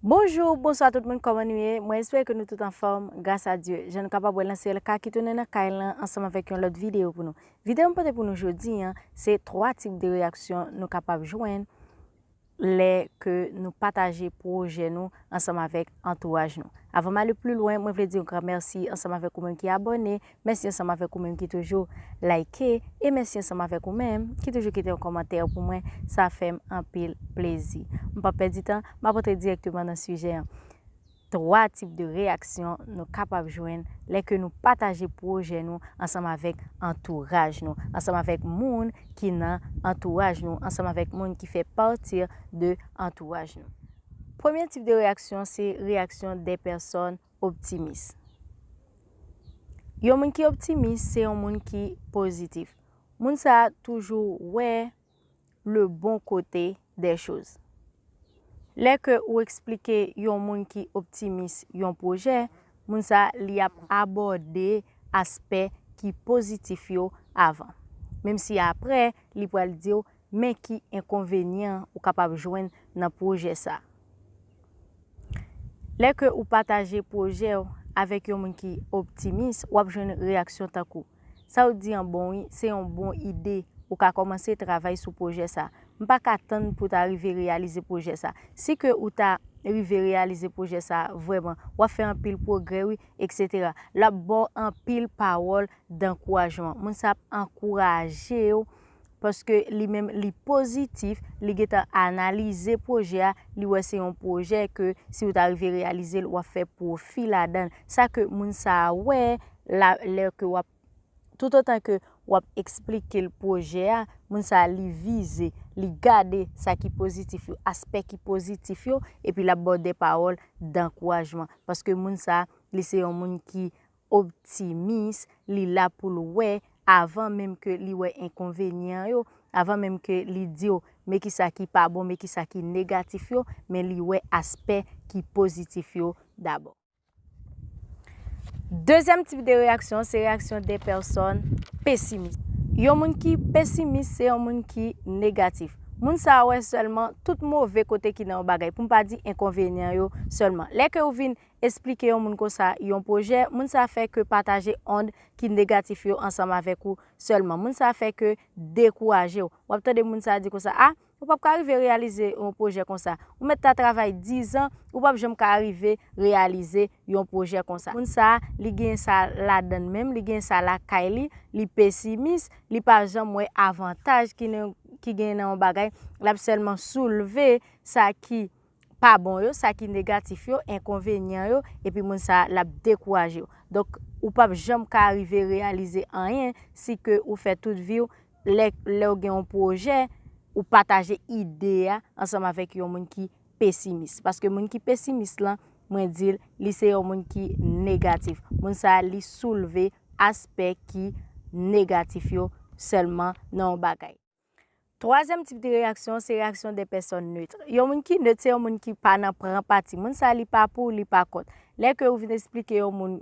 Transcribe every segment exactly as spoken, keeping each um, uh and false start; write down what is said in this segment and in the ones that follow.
Bonjou, bonswa tout moun, kòman nou ye? Mwen espere ke nou tout anfòm, gras a Dye. Jan nou kapab wè l nan syèl ka ki tounen nan kay lan ansanm avèk yon lòt videyo pou nou. Videyo m pote pou nou jodi an, se twa tip de reyaksyon nou kapab jwenn lè ke nou pataje pwojè nou ansanm avèk antouraj nou. Avan m ale pli lwen, mwen vle di yon gran mèsi ansanm avèk ou menm ki abòne, mèsi ansanm avèk ou menm ki toujou like, e mèsi ansanm avèk ou menm ki toujou kite yon kòmantè pou mwen, sa fè m anpil plezi. M p ap pèdi tan, m ap antre dirèkteman nan sijè an. Twa tip de reyaksyon nou kapab jwenn lè ke nou pataje pwojè nou ansanm avèk antouraj nou, ansanm avèk moun ki nan antouraj nou, ansanm avèk moun ki fè pati de antouraj nou. Premye tip de reyaksyon se reyaksyon de pèsòn optimis. Yon moun ki optimis se yon moun ki pozitif. Moun sa a toujou wè le bon côté des choses. Lè ke ou eksplike yon moun ki optimis yon pwojè, moun sa a li ap abòde aspè ki pozitif yo avan. Menm si apre li pral di w men ki enkonvenyan ou kapab jwenn nan pwojè sa. Lè ke ou pataje pwojè w avèk yon moun ki optimis, w ap jwenn reyaksyon tankou, "Sa w di an bon wi, se yon bon ide, ou ka kòmanse travay sou pwojè sa." M pa ka tann pou w ta rive reyalize pwojè sa. Si ke ou ta rive reyalize pwojè sa vrèman, w ap fè anpil pwogrè wi, etsetera. L ap ba w anpil pawòl dankourajman. Moun sa ap ankouraje w paske li menm li pozitif, li gentan analize pwojè a, li wè se yon pwojè ke si w ta rive reyalize l, w ap fè pwofi ladan l. Sa ke moun sa a wè, la, lè ke w ap, toutotan ke w ap eksplike l pwojè a, moun sa a li vize, li gade sa ki pozitif yo, aspè ki pozitif yo, epi l ap ba w de pawòl dankourajman. Paske moun sa a, li se yon moun ki optimis, li la pou l wè, avan menm ke li wè enkonvenyan yo, avan menm ke li di w men kisa ki pa bon, men kisa ki negatif yo, men li wè aspè ki pozitif yo dabò. Dezyèm tip de reyaksyon, se reyaksyon de pèsòn pesimis. Yon moun ki pesimis, se yon moun ki negatif. Moun sa a wè sèlman tout move kote ki nan yon bagay, pou m pa di enkonvenyan yo sèlman. Lè ke ou vin eksplike yon moun konsa yon pwojè, moun sa a fè ke pataje ond ki negatif yo ansanm avèk ou sèlman. Moun sa a fè ke dekouraje w. W ap tande moun sa a di konsa, "A, ou p ap ka rive reyalize yon pwojè konsa. Ou mèt ta travay dizan, ou p ap janm ka rive reyalize yon pwojè konsa." Moun sa a, li gen sa ladan l menm, li gen sa lakay li, li pesimis, li pa janm wè avantaj ki nan, ki gen nan yon bagay. L ap sèlman soulve sa ki pa bon yo, sa ki negatif yo, enkonvenyan yo, epi moun sa a, l ap dekouraje w. Donk, ou p ap janm ka rive reyalize anyen si ke ou fè tout vi w, lè, lè w gen yon pwojè, ou pataje ide a ansanm avèk yon moun ki pesimis. Paske moun ki pesimis lan, mwen di l, li se yon moun ki negatif. Moun sa a, li soulve aspè ki negatif yo sèlman nan yon bagay. Twazyèm tip de reyaksyon, se reyaksyon de pèsòn nèt. Yon moun ki nèt, se yon moun ki pa nan pran pati. Moun sa a, li pa pou, li pa kont. Lè ke ou vin eksplike yon moun,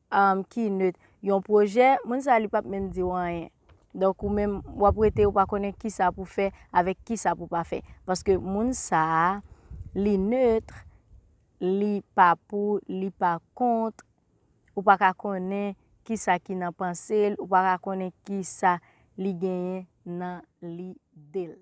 um, ki nèt yon pwojè, moun sa a, li p ap menm di w anyen. Donk, ou menm, w ap rete, ou pa konnen kisa pou fè avèk kisa pou pa fè. Paske moun sa a, li nèt, li pa pou, li pa kont, ou pa ka konnen kisa ki nan panse l, ou pa ka konnen kisa li genyen nan lide l.